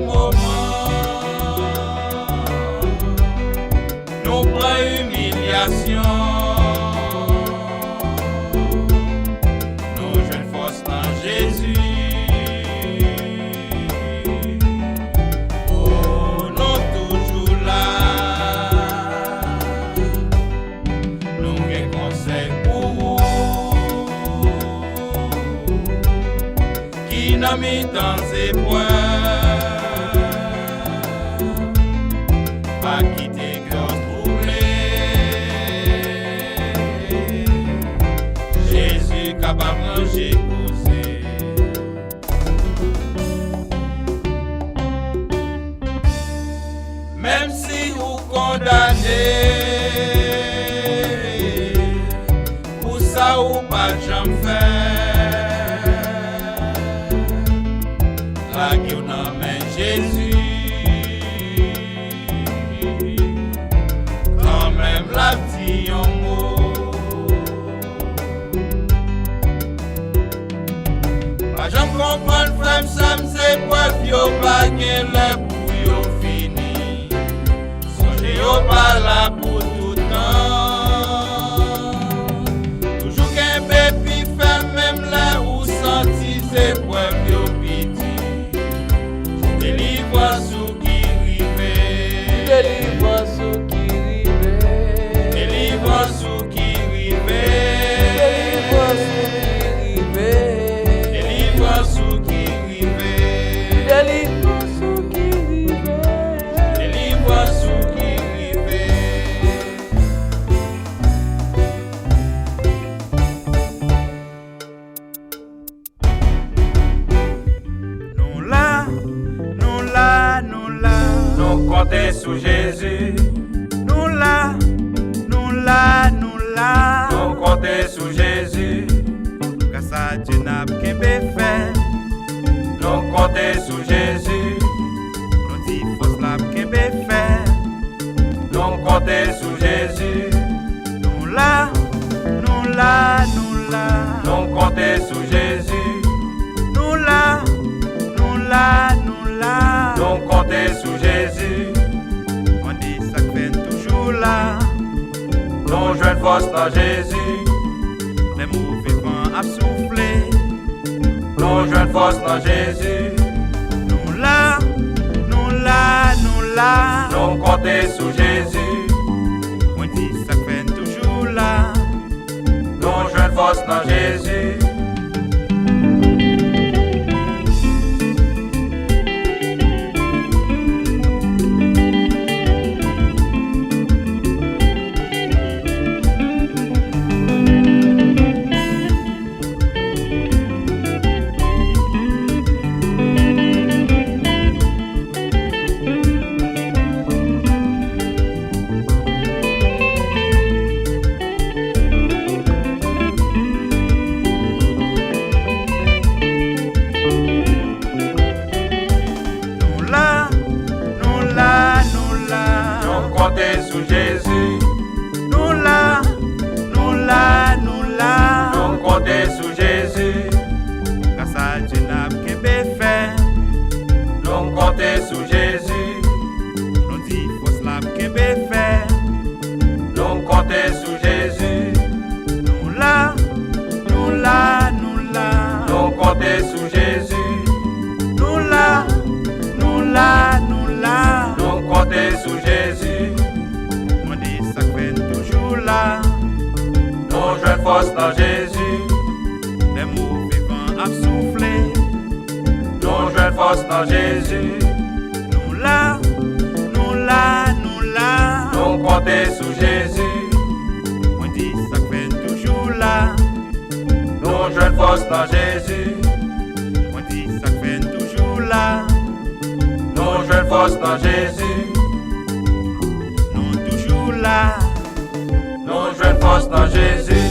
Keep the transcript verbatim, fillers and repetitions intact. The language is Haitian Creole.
moman, nou pran imilyasyon, nou jwenn fòs nan Jezi. O, nou toujou la. Nou gen konsèy pou ou ki nan mitan zeprèv. Pa kite kè w twouble. Jezi kapab ranje koze. Menm si ou kondane pou sa ou pa t janm fè, lage w nan men Jezi. Kanmenm l ap di yon mo. Pa janm konprann, frè m, sè m, zeprèv yo pa gen lè pou yo fini. Sonje yo pa la pou tout tan. Toujou kenbe pi fèm, menm lè ou santi zeprèv yo piti. Delivrans ou ki rive. Delivrans ou ki rive. Delivrans ou ki rive. Delivrans ou ki rive. Delivrans ou ki rive. Delivrans ou ki rive. Delivrans ou ki rive. Nou la, nou la, nou la. Nou konte sou Jezi. Nou la, nou la, nou la. Nou konte sou Jezi. Gras a Dye n ap kenbe fèm. Nou konte sou Jezi. Nou di fòs la ap kenbe fèm. Nou konte sou Jezi. Nou la, nou la, nou la. Nou konte sou Jezi. Nou la, nou la, nou la. Nou konte sou Jezi. Mande sa k fè n toujou la. Nou jwenn fòs nan Jezi. Lè move van ap soufle. Nou jwenn fòs nan Jezi. Nou la, nou la, nou la. Nou konte sou Jezi. Mwen di sa k fè n toujou la. Nou jwenn fòs nan Jezi. Nou la, nou la, nou la. Nou konte sou Jezi. Nou la, nou la, nou la. Nou konte sou Jezi. Gras a Dye n ap kenbe fèm. Nou konte sou Jezi. Nou di fòs la ap kenbe fèm. Nou konte sou Jezi. Nou la, nou la, nou la. Nou konte sou Jezi. Nou la, nou la, nou la. Nou konte sou Jezi. Mande sa k fè n toujou la. Nou jwenn fòs nan Jezi. Lè move van ap soufle. Nou jwenn fòs nan Jezi. Nou la, nou la, nou la. Nou konte sou Jezi. Mwen di sa k fè n toujou la. Nou jwenn fòs nan Jezi. Mwen di sa k fè n toujou la. Nou jwenn fòs nan Jezi. Nou toujou la. Nou jwenn fòs nan Jezi.